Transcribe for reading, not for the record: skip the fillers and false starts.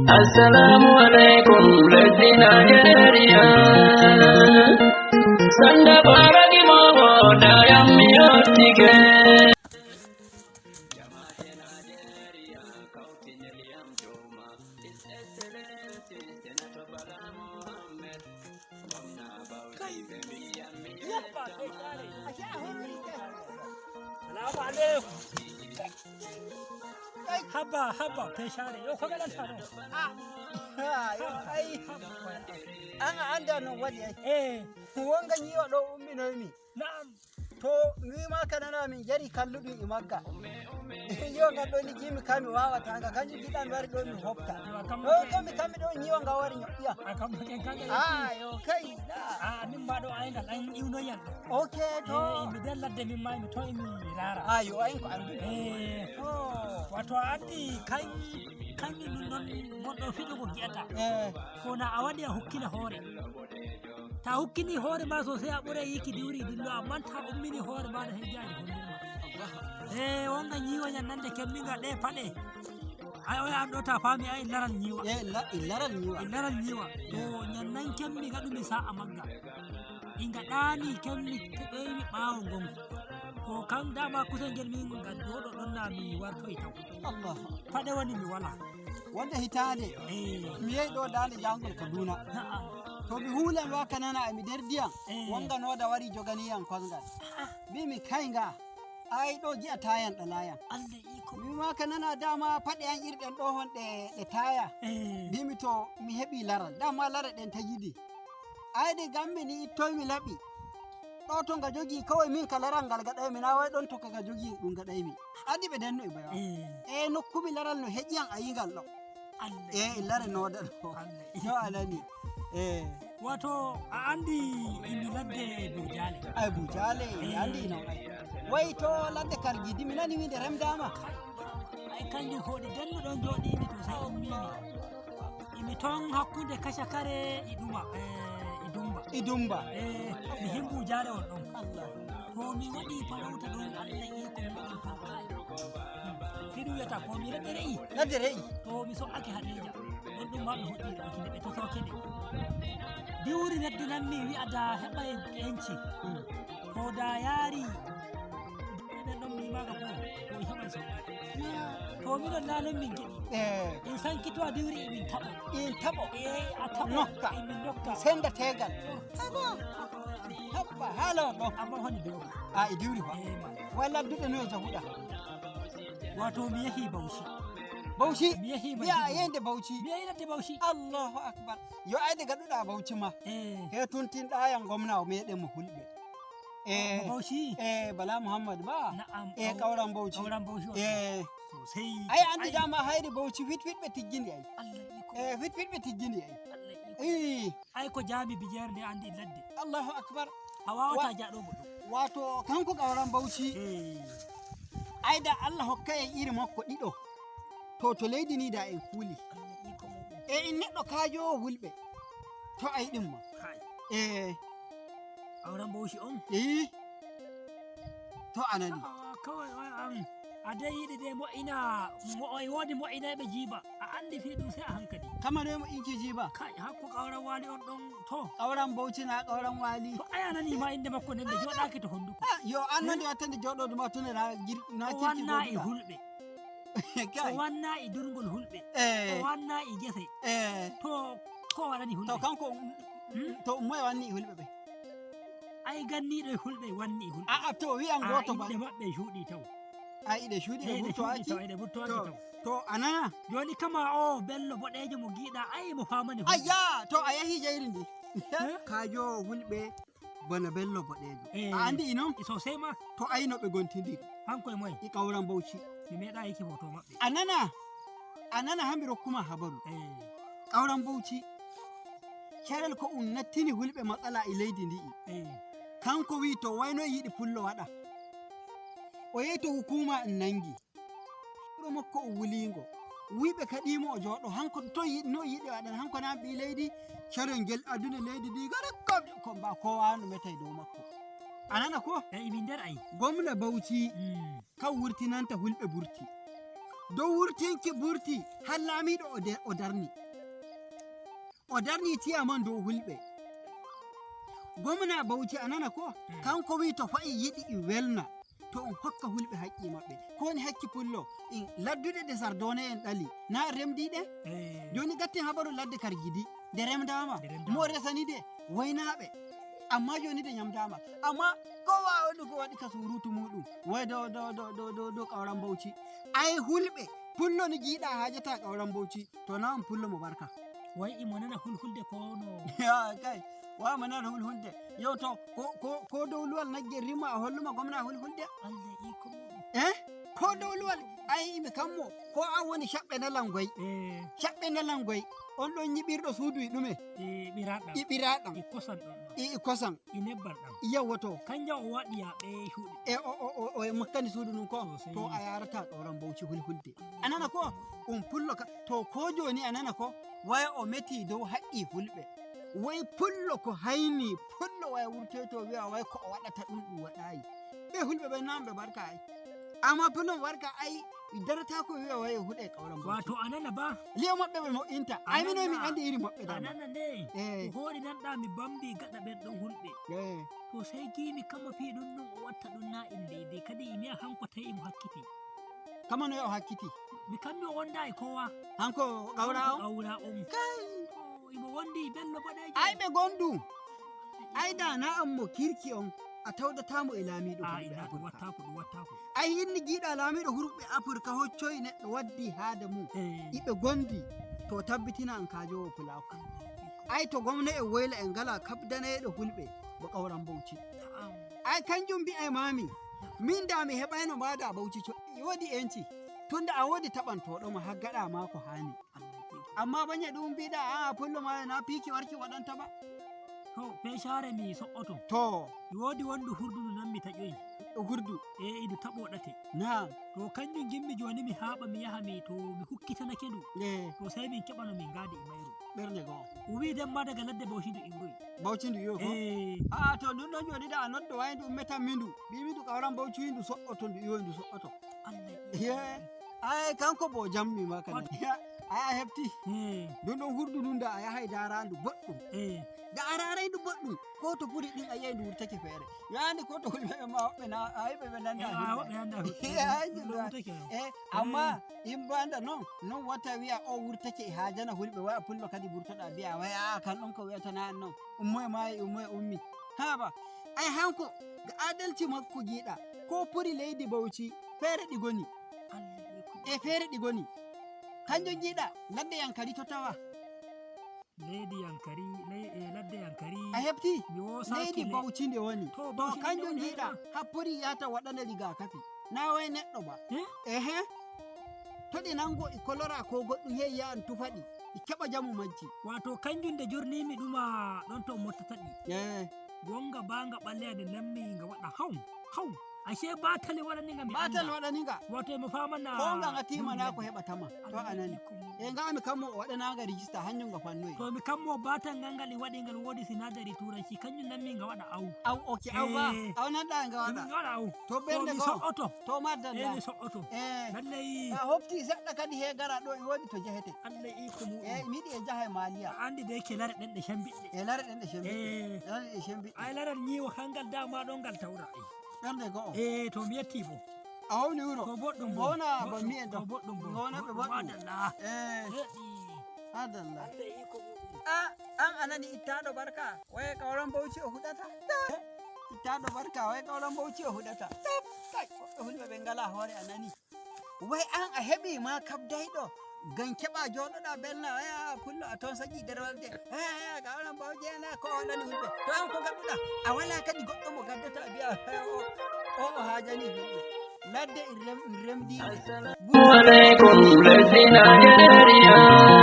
Assalamu alaikum, lesdi Nigeria. Sanda baragi mowo dayam mi yottike. Jama'aje Nigeria kawtinel yam joma. His Excellency Senator Bala Mohammed. Gwamna Bauchi ɓe mbiyam mi. Salamu alaikum. Haba haba, kai share yau ka galanta no. Yo ai an a anda no waɗi ai. Wonga ñiwa ɗo umminoymi. To mi wima ka nana min jari kalluɗum e magga ñiwa ngal ɗo ni jimi ka mi wawatanga kanjum jiɗa mi wari ɗo mi hofta ɗo komi kammi ɗo ñiwa nga wari ñoƴƴiya. A kam ken kanga. A yo kai. A min ma ɗo ay ngal an iwnoyan ɗo. Ok to. Eh, mi nder ladde min ma mi to mi rara. A yo ayin ko andu. To. Wato a andi kan kanjum ɗum ɗon gonɗo fiɗugo gi'ata. Ko na a waɗi a hukkina hoore. Ta hukkini hoore ma sosai a ɓuray yiki diwri dillo, amma ta ummini hoore maɗa hen jaari hollirma. E wonga ñiwa ñannande kemminga ɗe paɗe. Ay oya an ɗo ta faami ay laral ñiwa. E laral ñiwa. E laral ñiwa. To ñannan kemmi gaɗumi sa'a magga. Inga ɗaani kemmi keɓoymi ɓaawo ngon. To kan dama kusel ngel min gaddoɗo ɗon na mi wartoy taw. Allah. Paɗe woni mi wala. Wonde hitande mi yehi ɗo dande jangol Kaduna. To mi huulan wa kanana emi nder ndiyam. Wonga noda wari joganiyan kosngal mbimi kai nga ai ɗo ji'a tayan ɗalayan. Allah iko. Mi wima ka nana dama paɗe an irɗen ɗo hon ɗe ɗe taya. Mbimi to mi heɓi laral dama lare ɗen tagidi ayde gammi ni ittoymi laɓi ɗo to nga jogi kawai min ka laral ngal gaɗaymi na wai ɗon to kaga jogi ɗum gaɗaymi andi ɓe denno e bayawa. E nokkumi laral no heƴiyan ayigal ɗo. Allah. E lare noda ɗo. Allah. Yo alani e. Wato a andi imi ladde Bujale. Ay Bujale mi andi non ay way to ladde Kargidi mi nani winde remdama. Ay kanjum hoɗi denno ɗon joɗimi to sai ummimi. Imi ton hakkunde Kashakare e ɗuma e Dumba. E Dumba. E mi him Bujale on ɗon. Allah. To mi waɗi farauta ɗon Allah iko muɗum to kai. Fiɗum wiyata ko mi ladde re'i. Ladde re'i. To mi so'ake Hadeja. Ɗon ɗum ma mi hoɗi ɗo kine ɓe tosoke ɗe. Diwri ladde nan mi wi'a da heɓay enci. To da yaari ɓen ɗon mi maga ko ko heɓay sauƙi. To minon na non min giɗi. In sankitowa diwri emin taɓo. In taɓo. E a taɓo. Nokka. Emin nokka. Senda tegal haba habba haala on ɗon. Amma honi diwri. A e diwri fa. E ma. Way ladduɗe no e jahuɗa. Wato mi yehi Bauchi. Bauchi. Mi yehi mbiya a Maiduguri. yeyde Bauchi. Mi yehi ladde Bauchi. Allahu akbar yo ayde gaɗuɗa Bauchi ma. He tuntinɗayan gomna o meɗen mo hulɓe e. Bauchi. E Bala Mouhammad ba. Na'am. E kawran Bauchi. Kauran Bauchi wato. Sosai. Ay andi dama hayri Bauchi fitfitɓe tiggindi ay. Allah iko. E fitfitɓe tiggindi ay. Allah iko. I. Ay ko jami bijerde andi ladde. Allahu akbar. A wawata jaɗo goɗɗo. Wato kanko kawran Bauchi. Ayda Allah hokka en iri makko ɗiɗo to leydi ni da en kuuli. Allah iko muɗum. E in neɗɗo kajowo hulɓe to ay ɗum ma. Kai. Auren Bauchi on. I to anani. Ah, kawai wai an a dai yiɗi dai mo'ina mo wodi mo'inayɓe jiiba a andi fi ɗum sai a hankali. Kama no mo inki jiba. Kai hakko kauran wali on ɗon to. Kawran Bauchi na kawran wali. To aya nani ma inde makko nden nde joɗaki to honduko. Ah, yo an nonde wattande joɗodo ma tune na na O kirki wanna e goduɗa. hulɓe. O Kai. wanna e durgol hulɓe. O wanna e gese. To ko waɗani hulɓe. To kanko to moye wanni e hulɓe ɓe. Ay ganniɗo e hulɓe wanni e hulɓe. A a to wi'an A goto ba. inde maɓɓe cuuɗi taw. A ide shuɗi e Eh, ɗe cuuɗi burtoaki. taw, eɗe burtoaki To taw. to anana. Joni kama o bello boɗejo mo giiɗa ay mo famani hulɓe. Ayya to a yahi jayri ndi kajowo hulɓe bana bello boɗejo. A andi inon. Sosai ma. To ayno ɓe gontindiri. Hanko e moye. I kawran Bauchi. Mi meeɗa yiki hoto maɓɓe. A nana a nana hami rokkuma habaru. Kawran Bauchi carel ko um nattini hulɓe matsala e leydi ndi'i. Kanko wi to wayno yiɗi pullo waɗa o yehi to hukuma en nangi wuro makko o wulingo wiɓe kaɗimo o jooɗo hanko to no yiɗi waɗan hanko na ɓi leydi carel ngel aduna leydi ndi gara ko mba kowa no metay dow makko a nana ko. E imi nder ay. Gomna Bauchi kan wurtinanta hulɓe burti. Dow wurtinki burti har laamiɗo o darni, o darni tiyaman dow hulɓe. Gomna Bauchi, a nana ko? Kanko wi to fa'i yiɗi i welna to on hokka hulɓe haqqi maɓɓe, ko woni hakki pullo in ladduɗe ɗe sardone en ɗali na remdiɗe. Joni gatten habaru ladde Kargidi nde remdama. Nde remdama. Mo resani de waynaɓe, amma joni nde nyamdama, amma kowa waɗi ko waɗi ka surutu muɗum way dow dow dow dow dow dow Ƙauran Bauchi. Ai hulɓe pullo ni giiɗa hajata Ƙauran Bauchi to na on pullo mo barka. Way imo nana hulhulde ko no. Ya kai wa mana hulhulde yo to ko dow luwal nagge rima a holluma gomna hulhulde. Allah iko muɗum. Eh, ko dow luwal ai imi kammo ko an woni shaɓɓe na langoy. Shaɓɓe na langoy on ɗon nyiɓirɗo suudu e ɗume. E ɓiraɗam. I ɓiraɗam. E kosan ɗon ɗon. I kosan. E nebbal ɗam. Yawwa to. Kanjam o waɗi yaɓe shuɗi. E o makkani suudu ɗum ko. Sosai. To a yarata Ƙauran Bauchi hulhulde, a nana ko um pullo ka to ko joni, a nana ko way o meti dow haqqi fulɓe, way pullo ko hayni pullo way wurtoyto wiya way ko o waɗata ɗum ɗum waɗayi ɓe hulɓe ɓe namɓe barka ai, amma pullo mo barka ai darata ko wiya way huɗe Ƙauran Bauchi. Wato a nana ba. Liyo maɓɓe ɓe mo'inta ai mino min andi iri maɓɓe a dama. Nana nde. Ko hori nanɗa mi bambi gaɗa ɓen ɗon hulɓe. To sey gimi kama fi ɗum ɗum o watta ɗum na in deydey kadi mi yi'a hanko tawi imo hakkiti. Kama no o hakkiti. Mi kammi o wonda e kowa. Hanko Ƙaura on. Ƙaura on. Kai. To, imo wondi Bello Boɗejo. Ai ɓe gondu ai da na an mo kirki on a tawdatamo e laamiɗo a hurɓe ina ɗum Afirka. Wattako ɗum wattako. Ai hinni giiɗa laamiɗo hurɓe Afirka hoccoyi neɗɗo waddi haade mum. Iɓe gondi to tabbitina an kajowo pulako ai to gomna e woyla en ngala kabdaneɗo hulɓe bo Ƙauran Bauchi. Na'am. Ai kanjum mbi ai mami min da mi heɓayno mada Bauchi co wodi enci tunda a wodi taɓantoɗoma har gaɗa ma ko hani. Allah iko. Amma banye ɗum mbiɗa a pullo ma na piiki warki waɗanta ba. To peshare mi so'oto. To. Mi wodi wondu hurdu ndu nan mi taƴoyi. Hurdu. E idu taɓoɗate. Na. To kanjum gimmi joni mi haɓa mi yaha mi to mi hukkitanake ndu. E. To sey min keɓano min gaadi e mayru. Ɓernde goo. O wi demma daga ladde Bauchi ndu iwroyi. Bauchi ndu yiwo ko. A to ndun ɗon joni da a noddo wayi ndu ummetan mi ndu mbimi ndu Ƙauran Bauchi ndu so'oto ndu iwoy ndu so'oto. Allah. Ye ay kanko bo jammi ma kana ay a hefti. Ndun ɗon hurdu ndun da a yahay darandu boɗɗum. Da a raray ndu boɗɗum ko to puri ɗin a yiyay ndu wurtake feere yandi ko to hulɓe ma woɓɓe na ayɓe ɓe nanda. A woɓɓe nanda. Ay, ɗum wurtake. E amma imbanda non non watta wiya o wurtake e hajana hulɓe waya pullo kadi wurtoɗa mbiya way a kan ɗon ko wiyatana en non ummo e maayi ummo e ummi haba ay hanko ga adalci makko giiɗa ko puri leydi Bauchi feere ɗi goni. Allah iko. E feere ɗi goni kanjum giiɗa ladde Yankari to tawa. Leydi Yankari ladde Yankari. A hefti. Mi wosaki. Leydi Bauchi nde woni. To to Bauchi. Kanjum giiɗa happuri yata waɗana rigakafi na way neɗɗo ba. Ehe, to ɗi nango e kolora ko goɗɗum heyi yahan tufaɗi ɗi keɓa jamu majji. Wato kanjum nde jurnimi ɗuma ɗon to mottata ɗi. Gonga banga ɓalleya nde nammi nga waɗa haw haw ashe batale waɗani nga mi batal anda. Waɗaninga. Wato emo famana. Ko nga nga timana ko heɓatama to a nani e nga mi kammo o waɗanaga rijista hanjum nga fannoyi. To mi kammo batal ngal ngal waɗi ngal wodi sinadari turanci kanjum nammi nga waɗa aw. Aw ok aw ba. Aw nanɗa nga waɗa. Nga waɗa aw. To ɓernde mi goo. So'oto. To maddalla. E mi so'oto. Lallay. A hofti seɗɗa kadi he gara ɗo e wodi to jahete. Allah iko e muɗum. Mi yiɗi e jaha e maliya. A andi de ke lare ɗen ɗe cembiɗɗe. E lare ɗen ɗe cembiɗɗe. Lare ɗe cembiɗɗe. Ay laral ñiiwa hangal dama ɗon ngal tawra. Ɓernde go'o. E to mi yetti bo. A howni wuro. To boɗɗum bo. Wona ba mi en To boɗɗum bo. Wona ɓe boɗɗum. Madalla. Heɗi. Adalla. Allah iko muɗum. A an anani ittaɗo barka waye Ƙauran Bauchi o huɗata ittaɗo barka waye Ƙauran Bauchi o huɗata kai woɓɓe hulɓe ɓe ngala hoore a nani way an a heɓi ma kabdayɗo ngam keɓa joɗoɗa belna aya pullo a toon saƴi nder walde aya Ƙauran Bauchi ana ko o waɗani hulɓe to an ko gaɗuɗa a wala kadi goɗɗo mo gaddata a mbiya o o hajani hulɓe ladde en remdiɓe. Alaikum lesdi Nigeria.